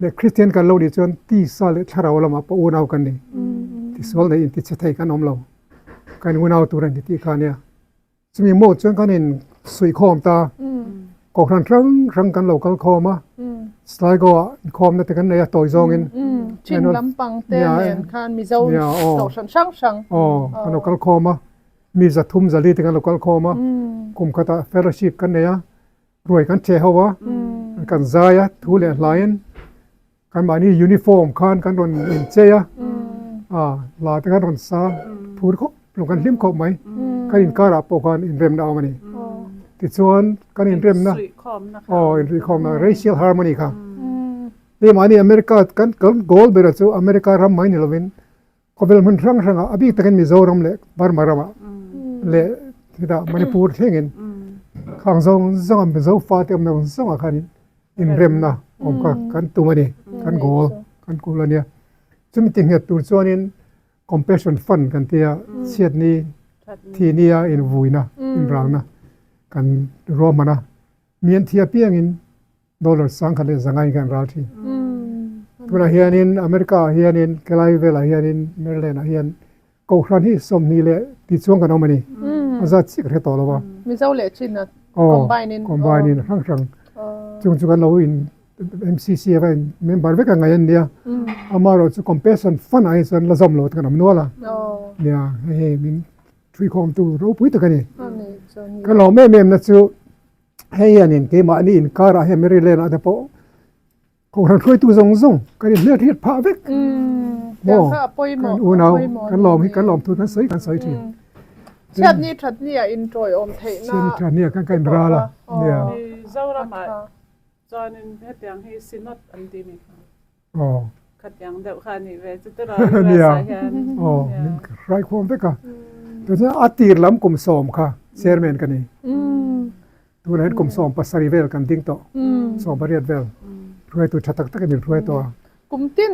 S3: leh Christian kan lo nih chuan tisa leh thlarau lamah pawh unau kan ni tisual nei intichhe thei kan awm lo kan unau tur a ni tih kha a nia. Chumi maw chuan kan in suihkhawm ta. Kohhran hrang hrang kan lo kal khawm a. Sligo ah inkhawmna te kan nei a tawi zawngin.
S1: Chin lampang te nen khan Mizo kohhran hrang hrang.
S3: Aw, kan lo kal khawm a. Mi zathum zali te kan lo kal khawm a. Kum khatah fellowship kan nei a. Ruai kan ṭheh ho a. Kan zai a, thu leh hlaiin kan mahni uniform khan kan rawn inchei a, ah la te kan rawn sa phur khawp lo kan hlim khawp mai kan inkarah pawh khan inremna a awm a ni tichuan kan inremna aw inruihkhawmna racial harmony kha hei mahni America kan kan goal ber chu America ram mai ni lovin khawvel hmun hrang hrangah a bik takin Mizoram leh Burma ramah leh hetah Manipur thlengin khang zawng zawng a Mizo fate awmna zawng zawngah khanin inremna awm kha kan tum a ni kan goal kan kul a nia chumi ti nghet tur chuanin compassion fund kan tia chhiatni thihnia invuina inrangna kan ruahman a mi an thi apiangin dollar sangkhat leh zangai kan ral thin tunah hianin America ah hianin helai velah hianin Maryland ah hian Kohhran hi 20 leh ti chuang kan awm a ni. A zat chiah ka hre tawh lo a.
S1: Mizo leh Chin a combine in.
S3: Combine in hrang hrang. Chung chu kan lo in MCC a in member vek a ngai an nia. Amaherawh chu compassion fund ah hi chuan la zawm lo te kan awm nual a. Nia hei hei min thuikhawm tu ropui tak a ni. Ka lawm em em na chu hei hianin keimahni inkarah hian Maryland ah te pawh Kohhran hruaitu zawng zawng kan inhliat hliat phah vek. Maw? Kan unau kan lawm hi kan lawm thu kan sawi kan sawi thin.
S1: Chhiatni thatni ah inṭawiawm theihna.
S3: Chhiatni thatni ah kan kan inral a. Nia.
S4: Mizoram ah chuanin hetiang hi Synod an ti mi kha.
S3: Aw.
S4: Khatiang deuh kha a nih ve chu tiraw US ah hian.
S3: Aw min hruaikhawm vek a. Tunah a tir lam kum sawm kha chairman ka ni. Tunah hian kum 17 vel kan ding tawh, 18 vel hruaitu tha tak takin min hruai tawh a.
S1: Kum tin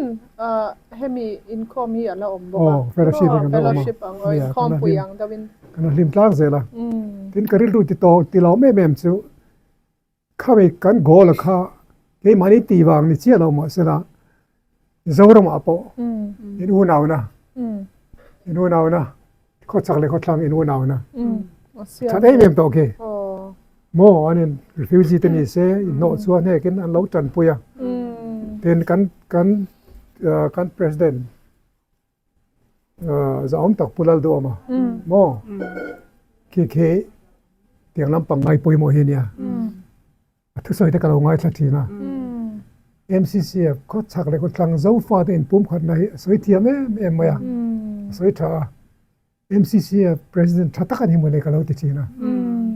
S1: hemi inkhawm hi a la awm bawk a.
S3: Aw, fellowship hi kan la awm a.
S1: Fellowship ang aw, inkhawmpui ang deuhin.
S3: Kan la hlim tlang zel a. Tin ka rilru ti tawh ti lo em em chu khami kan goal a kha keimahni tih vang ni chiah lo mahsela Zoramah pawh in unauna in unauna khawchak leh khawthlang in unauna that em em tawh khi maw an in refugee te ni se in hnawh chuan hekin an lo tanpui a tin kan kan kan president zahawm tak Pu Lalduhawma maw khi khi tiang lampang ngai pawimawh hi ania. A thusawi te ka lo ngaithla thin a. MCCF khawchhak leh khawthlang Zofa te inpumkhatna hi a sawi thiam em em mai a, a sawi tha a. MCCF President tha tak a ni mawle ka lo ti thin a,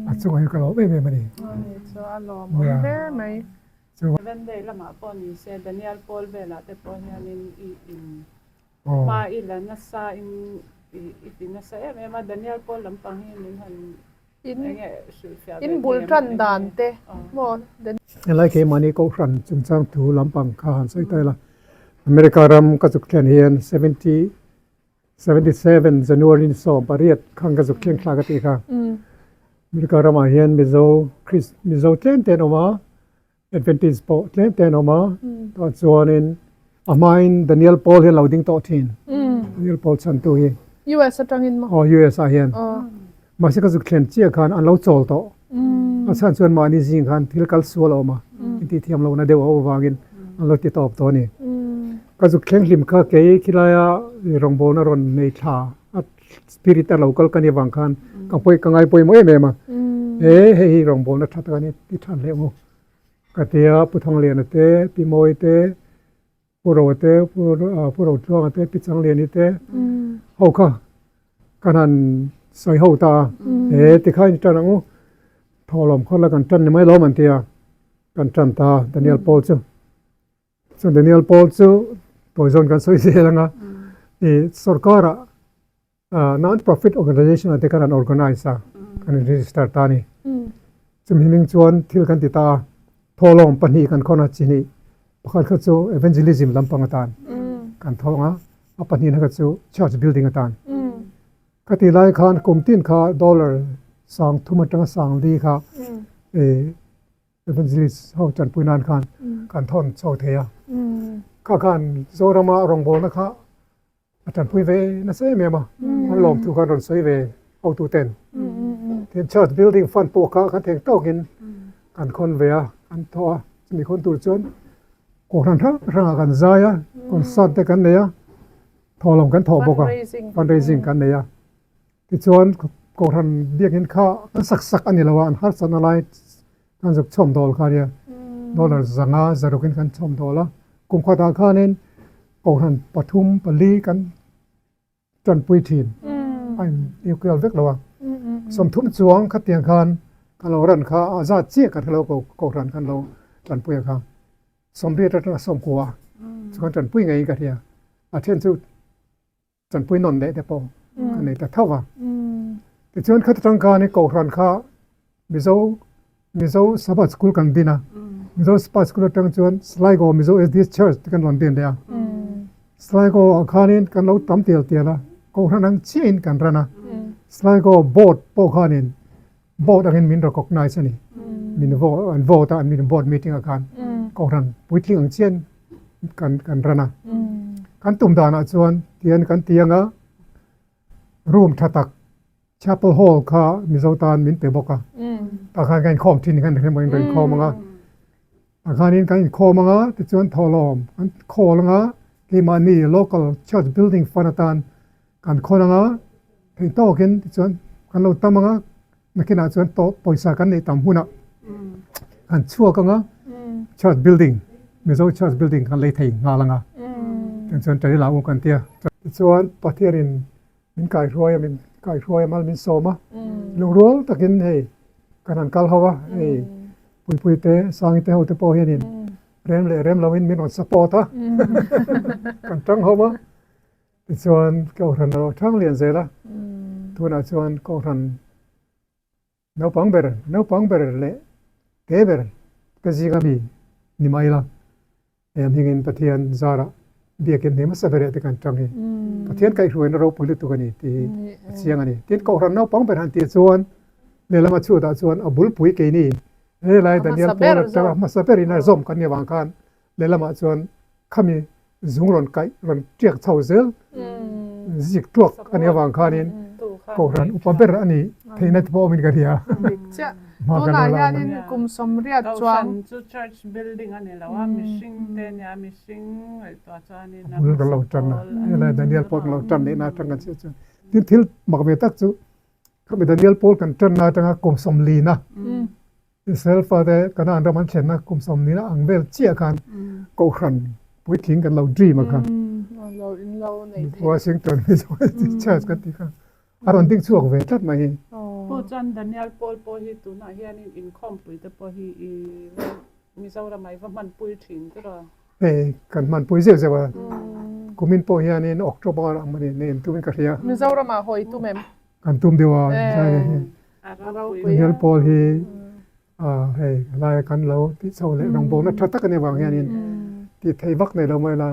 S3: a chungah hian ka lawm em em a ni.
S1: Ani chu a lawmawm hle mai.
S4: Seven day lamah pawh ni se Daniel Paul velah te pawh hianin i in hma i la nasa in i ti nasa em em a, Daniel Paul lampang hi min han
S1: In bul tan dan te maw?
S3: Helai keimahni Kohhran chungchang thu lampang kha han sawi ta ila, America ram ka zuk thlen hian 77 January ni 18 khan ka zuk thleng thlak a tih kha. America ramah hian Mizo Mizo tlem te an awm a, Adventist pawh tlem te an awm a, tah chuanin a hmain Daniel Paul hi a lo ding tawh thin, Daniel Paul chhantu hi.
S1: US atangin maw?
S3: Aw US ah hian. Mahse ka zuk thlen chiah khan an lo chawl tawh. A chhan chuan mahni zing khan thil kal sual a awm a, intih thiam lohna deuh a awm avangin an lo ti tawp tawh a ni. Ka zuk thleng hlim kha kei khilai-a rawngbawlna rawn nei thla a spirit a lo kal ka ni avang khan ka pawi ka ngai pawimawh em em a. He hei hi rawngbawlna tha tak a ni ti tha hle ang u. Ka ti a, Pu Thangliana te, Pi Mawi te, Pu Roa te, Pu Rotluanga te, Pi Changliani te ho kha kan han sawi ho ta a, he tikhain i tan ang u, thawhlawm khaw la kan tan ni mai lawm an ti a, kan tan ta a Daniel Paul chu. Chuan Daniel Paul chu tawizawn kan sawi zel ang a, ih sorkarah Non-profit organization ah te khan an organize a, kan in register ta a ni. Chumi hming chuan thil kan ti ta a, thawhlawm pahnih kan khawn a, chi hnih pakhat kha chu evangelism lampang atan kan thawng a, a pahnihna kha chu church building atan. Ka tih lai khan kum tin kha dollar 3000 atanga 4000 kha Evangelist ho tanpui nan khan kan thawn chho thei a. Kha khan Zorama rawngbawlna kha a tanpui ve nasa em em a, an lawmthu khan rawn sawi ve hotu ten. Tin church building fund pawh kha kan theng tawkin kan khawn ve a, kan thawh a, chumi khawn tur chuan kohhran hrang hrangah kan zai a, concert te kan nei a, thawhlawm kan thawh bawk a, fundraising kan nei a. Tichuan kohhran biakinn kha kan sak sak a ni lo a, an harsatna lai kan zuk chhawm dawl kha nia, dollar 500 600 in kan chhawm dawl a, kum khatah khanin kohhran pathum pali kan tanpui thin a in equal vek lo a, 30 chuang khatiang khan kan lo ran kha a zat chiah kan hre lo kohhran kan lo tanpui a kha 80 atanga 90 chu kan tanpui ngeiin ka hria, a then chu. Chanpui nawn leh te pawh ka nei ta tho va. Tichuan khata tang khan Kohhran kha Mizo Mizo Sabbath School kan din a. Mizo Sabbath School atang chuan Sligo Mizo SDA Church te kan rawn din leh a. Sligo ah khanin kan lo tam tial tial a, Kohhran ang chiahin kan ran a. Sligo board pawh khanin board angin min recognize a ni. Min vote an vote a, an min board meeting ah khan Kohhran puitling ang chiahin kan kan ran a. Kan tum danah chuan tian kan ti anga room tha tak chapel hall kha Mizo tan min pe bawk a. Tah khan kan inkhawm thin khan emaw in rawn inkhawm anga tah khanin kan inkhawm anga tichuan thawhlawm kan khawl anga keimahni local church building fund atan kan khawn anga theih tawkin tichuan kan lo tam anga Nakinah chuan pawisa kan neih tam hunah kan chhuak anga church building Mizo church building kan lei thei nghal anga tiang chuan tari lam awm kan tia. Tichuan Pathianin min kaihruai a min kaihruai a mal min sawm a lungrual takin hei kan han kal ho a hei Puipui te Sangi te ho te pawh hianin rem leh rem loin min rawn support a kan tang ho a. Tichuan Kohhran a lo thang lian zel a, tunah chuan Kohhran naupang ber, naupang ber leh te ber ka zinga mi ni mai ila, hei ang hmingin Pathian zarah biakin hne hmasa ber eh te kan tang hi Pathian kaihhruaina ropui lutuk a ni tih hi a chiang a ni. Tin, Kohhran naupang ber han tih chuan lehlam a chhutah chuan a bulpui keini helai Daniel Paul atanga hmasa berin a zawm kan nih avang khan lehlamah chuan khami zung rawn kaih rawn tiak chho zel zik tuak a nih avang khanin Kohhran upa ber a nih theihna te pawh awmin ka hria.
S1: Dik chiah. Tunah hianin kum 80 chuang.
S4: Kohhran chu church building a ni lo a, mihring te nia mihring ngaihtuah chuanin
S3: a bul kan lo tan a, helai Daniel pawh kan lo tan lehna atang kan chhiat chuan tin thil mak ve tak chu khami Daniel pawl kan tanna atanga kum 40 na Israel fate Kanaan ram an thlenna kum 40 na ang vel chiah khan Kohhran puitling kan lo dream a kha. Washington Mizo Church kan tih kha a rawn ding chhuak ve tlat mai hi.
S4: Pu chuan Daniel Paul pawh hi tunah hianin inkhawmpui te pawh hi i Mizoram ah i va hmanpui thin tur a.
S3: Hei kan hmanpui zeuh zeuh a, kumin pawh hianin October ang mawni nei an tumin ka hria.
S1: Mizoram ah hawi tum em?
S3: Kan tum deuh a, Daniel Paul hi hei helai kan lo tih chho leh rawngbawlna tha tak a nih avang hianin tih theih vak nei lo mai la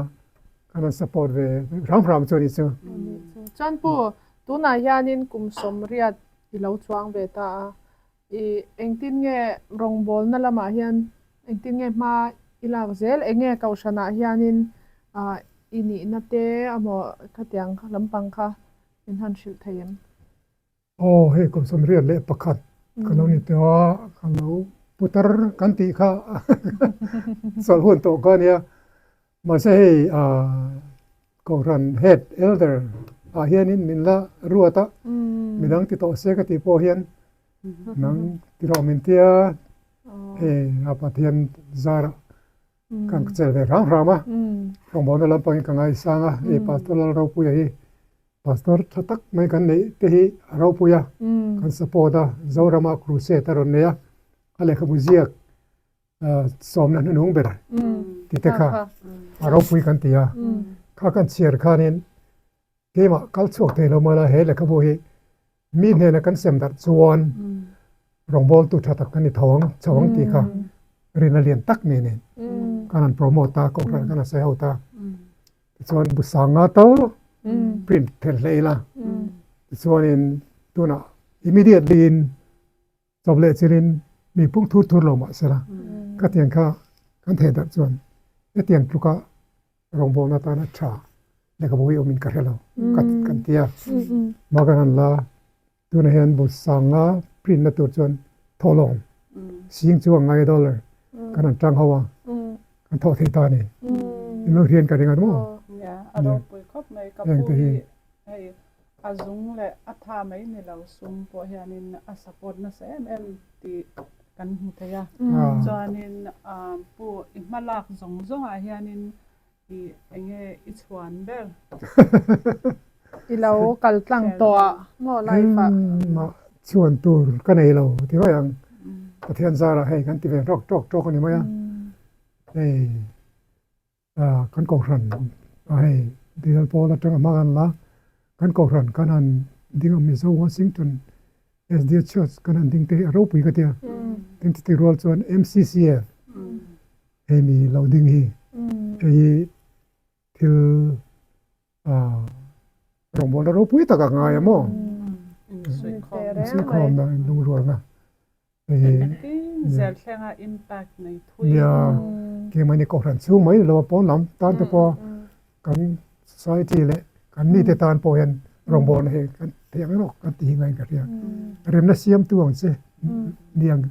S3: kan rawn support ve hram hram chu a nih chu.
S1: Chuan pu, tunah hianin kum 80 i lo chuang ve ta a, i engtin nge rawngbawlna lamah hian engtin nge hma i lak zel, eng nge kohhranah hianin i nihna te amaw khatiang lampang kha Min han hrilh thei em?
S3: Aw, hei kum 81. Ka lo ni tawh a, ka lo putar kan tih kha chawlh hun tawh kha a nia. Mahse hei Kohhran head elder ah hianin min la ruat a, midang ti tawh se ka tih pawh hian nang ti rawh min tia hei a Pathian zarah kan chel ve hram hram a. Rawngbawlna lampangin ka ngaisang a, hei Pastor Lalropuia hi Pastor tha tak mai kan neih te hi a ropui a, kan support a, Zorama crusade a rawn nei a, a lehkhabu ziak sawmna hnuhnung ber ti te kha a ropui kan ti a, kha kan chhiar khanin keimah kal chhuak thei lo mala he lehkhabu hi mi hnena kan sem darh chuan rawngbawltu tha tak kan ni tho ang chho ang tih kha rin a lian tak nei nen kan han promote a, kohhran kan han sawi ho ta. Tichuan bu sanga tal print thel hle ila tichuanin tunah immediately in chawp leh chilhin mi pung thur thur lo mah sela khatiang kha kan theh darh chuan hetiang tluka rawngbawlna atana tha lehkhabu hi awmin ka hre lo kan ti a. Mah kan han la tunah hian bu sanga print na tur chuan thawhlawm sing chu a ngai dollar kan han tang ho a kan thawh thei ta a ni. In lo hrian ka ring a maw?
S4: A ropui khawp mai ka pu hi hei a zung leh a tha mai ni lo sum pawh hianin a support nasa em em tih kan hmu thei a. Chuanin pu i hma lak zawng zawngah hianin i enge i chhuan ber?
S1: I lo kal tlang tawh a maw life ah?
S3: Engmah chhuan tur ka nei lo ti mai ang. Pathian zarah hei kan ti ve rawk tawk tawk a ni mai a. Hei kan kohhran a hei Bial pawl atanga hma kan la kan kohhran kan han ding a Mizo Washington SDA Church kan han ding te hi a ropui ka tia. Tin chutih rual chuan MCCF hei mi lo ding hi hei hi thil rawngbawlna ropui tak a ngai a maw? Insuihkhawmna, inlungrualna hei hi.
S4: Engtin zel thlenga impact nei thui.
S3: Nia, keimahni kohhran chhung mai lo a pawn lam tan te pawh kan society leh kan mite tan pawh hian rawngbawlna hi kan theih ang erawh kan ti hi ngaiin ka hria. Remna siamtu ang che niang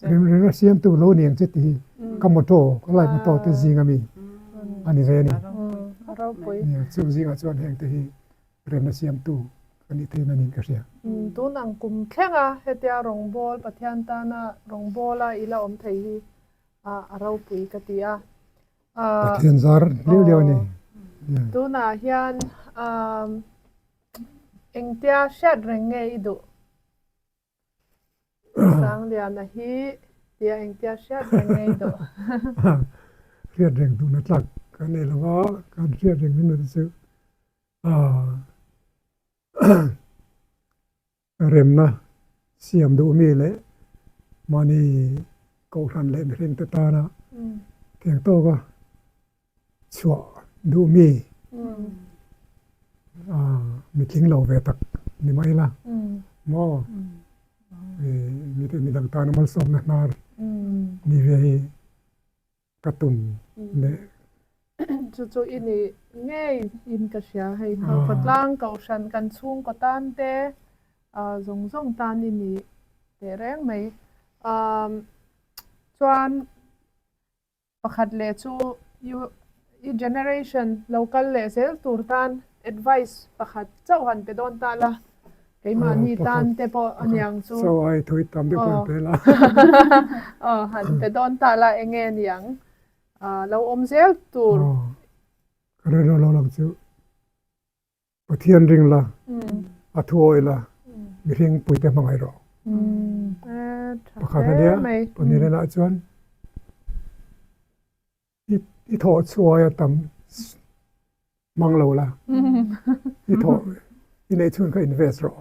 S3: Rimrina siamtu lo ni ang che tih hi ka motto, ka life motto te zing ami a ni ve a ni. Chung zingah chuan heng te hi remna siamtu ka nih theihna niin ka hria.
S1: Tun ang kum thleng a hetia rawngbâwl Pathian tana rawngbâwl a i la awm thei hi a ropui ka ti a.
S3: Pathian zar liau liau a ni.
S1: Tunah hian engtia hriat reng nge i duh? Sangliana hi tia engtia hriat reng ngei duh.
S3: Hriat reng duhna tlak kan nei lo va, kan hriat reng min chu remna siam duh mi leh mahni kohhran leh mihring te tana theng tawka chhuah duh mi mitling lo ve tak ni mai ila maw mite midang tana malsawmna hnar ni ve hi ka tum leh.
S1: Chu chu i ni ngei in ka hria hei khawtlang kohhran kan chhungkaw tan te zawng zawng tan i ni teh reng mai chuan. Pakhat leh chu i generation lo kal leh zel tur tan advice pakhat chauh han pe dawn ta la, keimahni tan te pawh a niang chu.
S3: Chaw ai thui tam deuh pawh han pe la.
S1: Aw han pe dawn ta la eng nge niang lo awm zel tur.
S3: Ka rilru lo lang chu Pathian ring la, a thu awih la, mihring puite hmangaih rawh. Pakhat a nia, pahnih leh lah chuan i thawh chhuai a tam hmang lo la, i thawh i neih chhun kha invest rawh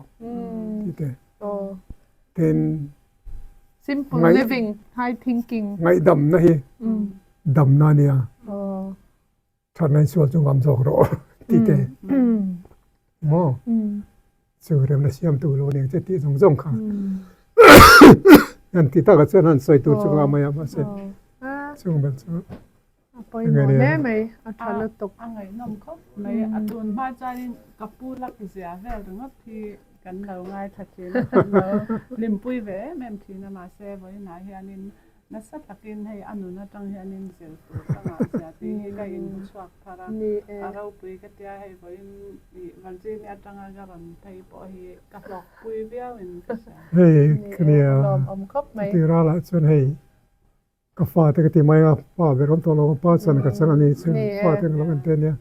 S3: tih te. Tin,
S1: Simple living, high thinking.
S3: Ngaihdamna hi damna a nia. Thatna in sual chu ngam zawk rawh tih te maw chu remna siamtu lo ning che tih zawng zawng kha an ti taka chuan han sawi tur chu nga mai a mahse chung bel chu
S1: a pawimawh hle mai a tha lutuk
S4: a ngaihnawm khawp mai a tun hma chuanin ka pu lak zia vel ringawt hi. Kan lo ngaithla thin a, kan lo hlimpui ve em em thin a, mahse vawiinah hianin nasa takin hei a nun atang hianin zir tur ka ngah zia tih hi ka inhmu chhuak thar a, a ropui ka tia hei vawiin ih Virginia atanga ka rawn phei pawh hi ka hlawkpui viau in ka hria.
S3: Hei ka nia, chuti ralah chuan hei Ka fate ka ti mai a, pa ber awm tawh lo ang, pa chuan ka chang a ni chu, fate ang lo en te ania,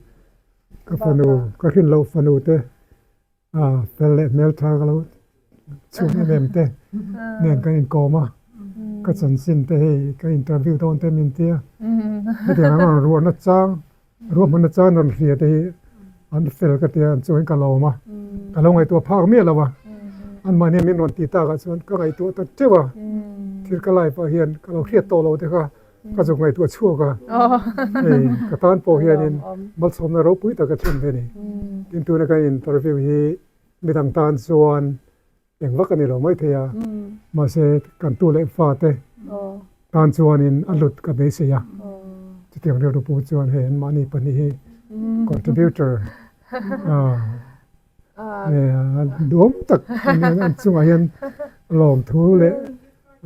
S3: ka fanu, ka hrin loh fanu te ah fel leh hmeltha ka lo chhung em em te nen kan inkawm a, ka chanchin te hei ka interview dawn te min tia, hetiang ang rawn ruahna chang, ruahmanna chang rawn hria te hi an fel ka tia, chuan ka lawm a, ka lo ngaihtuah phak miah lo a, anmahni min rawn tih takah chuan ka ngaihtuah ta teuh a, thil ka life ah hian ka lo hriat tawh lo te kha ka zuk ngaihtuah chhuak a, hei ka tan pawh hianin malsawmna ropui tak a thlen ve a ni, tin tuna kan interview hi midang tan chuan Eng vak a ni lo maithei a, mahse kan tu leh fate tan chuanin a lut ka beisei a, chutiang rilru pu chuan hei an mahni pahnih hi contributor duhawm tak an chungah hian lawmthu leh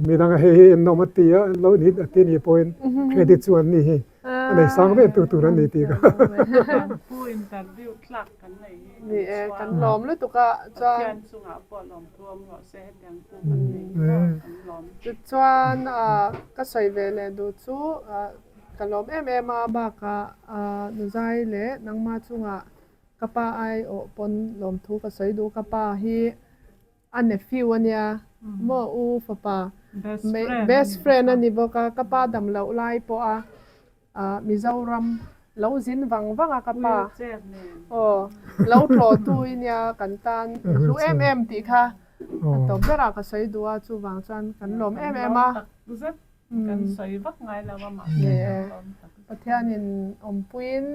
S3: midanga hei hi ennawm a ti a, lo ni a ti nih pawhin credit chu an ni hi. A nei sang vel tu tur an ni tih ka.
S4: Kan pu interview tlak kan nei hi kan
S1: Ni e, kan lawm lutuk a, chuan.
S4: Pathian chungah pawh lawm thu awm rawh se hetiang pu kan nei hi pawh kan lawm.
S1: Tichuan ka sawi ve leh duh chu ka lawm em em a, bakah Nuzai leh nangma chungah ka pa aiawh pawn lawmthu ka sawi duh, ka pa hi A nephew a nia maw u fapa best friend a ni bawk a ka pa dam loh lai pawh a Mizoram lo zin vang vang a ka pa aw lo tlawh tu i nia kan tan hlu em em tih kha a tawp berah ka sawi duh a chuvang chuan kan lawm em em a ni e Pathianin awmpuiin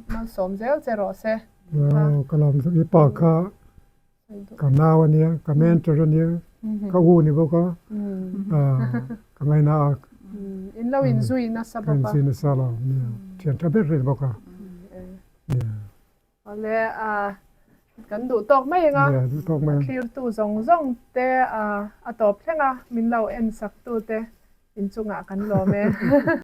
S1: Malsawm zel che rawh se.
S3: Aw ka lawm zawk i pa kha ka nau a nia ka mentor a nia ka u ni bawk a ka ngaina a
S1: in lo in zui nasa bawk a
S3: ka in zui nasa lo nia thian tha ber rin bawk a nia
S1: awle a kan duh tawk mai anga
S3: duh tawk mai
S1: thlir tu zawng zawng te a tawp thleng a min lo en sak tu te inchungah kan lawm e.